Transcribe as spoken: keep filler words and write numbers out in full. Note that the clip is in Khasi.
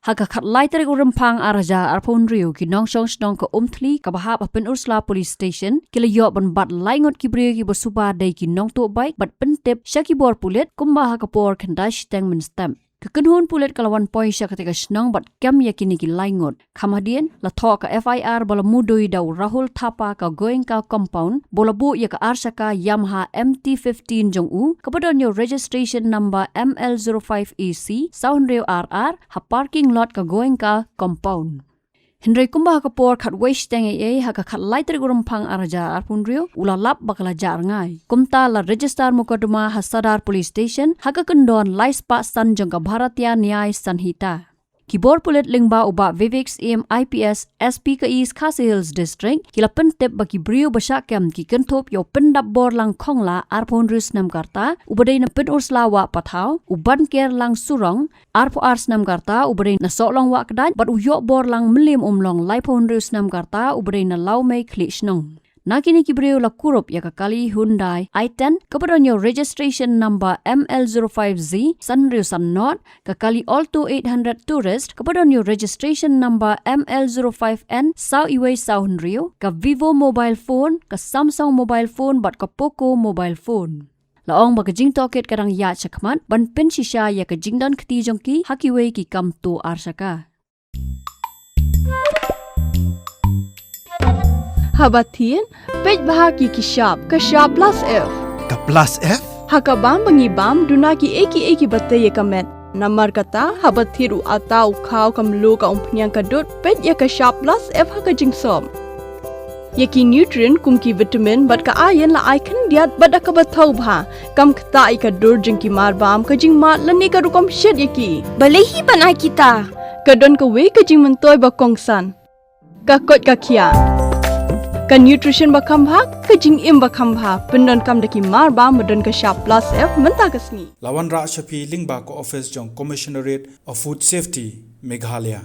Ha ka khatlai tarik u Rymphang ar hajar arphew hynriew, ki nongshong shnong ka Umthli kaba hap ha Pynursla Police Station ki la ïoh ban bat lai ngut ki briew kiba suba dei ki nongtuh bike bad pyntip sha ki bor pulit kumba ha ka por khyndai shiteng mynstep. Ka kynhun pulit ka la wan poi sha katei ka shnong bad kem ïa kine ki lai ngut. Kham hadien la thoh ka F I R ba la mudui da u Rahul Thapa ka Goenka compound ba la buh ïa ka arshaka Yamaha M T fifteen jong u kaba don ïa u registration number M L zero five A C saw hynriew ar ar ha parking lot ka Goenka compound. Hynrei kumba ha ka por khatwei shiteng eiei ha ka khatlai tarik u Rymphang ar hajar arphew hynriew u la lap ba ka la jah rngai. Kumta la register mukotduma ha Sadar Police Station ha ka kyndon lai spah san jong ka Bharatiya Nyay Sanhita. Ki bor pulit lyngba u Bah Vivek Syiem I P S, S P ka East Khasi Hills District, ki la pyntip ba ki briew ba shah kem ki kynthup ïa u Pyndapborlang Khongla arphew hynriew snem ka rta uba dei na Pynursla Wah Pathaw, u Bankerlang Surong arphew ar snem ka rta uba dei na Sohlong Wah Kdait bad u Ïohborlang Mylliemumlong laiphew hynriew snem ka rta uba dei na Lawmei Khlieh Shnong. Na kine ki briew la kurup ïa ka kali Hyundai i ten kaba don ïa u registration number M L zero five Z san hynriew san nod, ka kali Alto eight hundred Tourist kaba don ïa u registration number M L zero five N saw iwei saw hynriew, ka Vivo mobile phone, ka Samsung mobile phone bad ka Poco mobile phone. La ong ba ka jingtohkit ka dang ïaid shakhmat ban pynshisha ïa ka jingdon kti jong ki ha kiwei ki kam tuh arshaka. Haba thied, peit bha ki ki shap, ka shap plus F. Ka plus F? Ha ka bam ba ngi bam, duna ki ei ki ei kiba tei ïa ka met. Namar kata, haba thied u atta u khaw ka mluh ka umphniang ka dud, peit ïa ka shap plus F ha ka jingsop. Ïa ki nutrient kum ki vitamin bad ka iron la ai khyndiat bad da kaba thaw bha. Kam ktah ïa ka dur jong ki marbam, ka jingmad lane ka rukom shet ïa ki. Balei hi ban ai kita? Ka don kawei ka jingmyntoi ba kongsan. Ka koit ka khiah. Ka nutrition ba kham bha, ka jingim ba kham bha. Pyndonkam da ki marbam ba don ka shap plus F mynta ka sngi. La wanrah sha phi lyngba ka office jong Commissionerate of Food Safety, Meghalaya.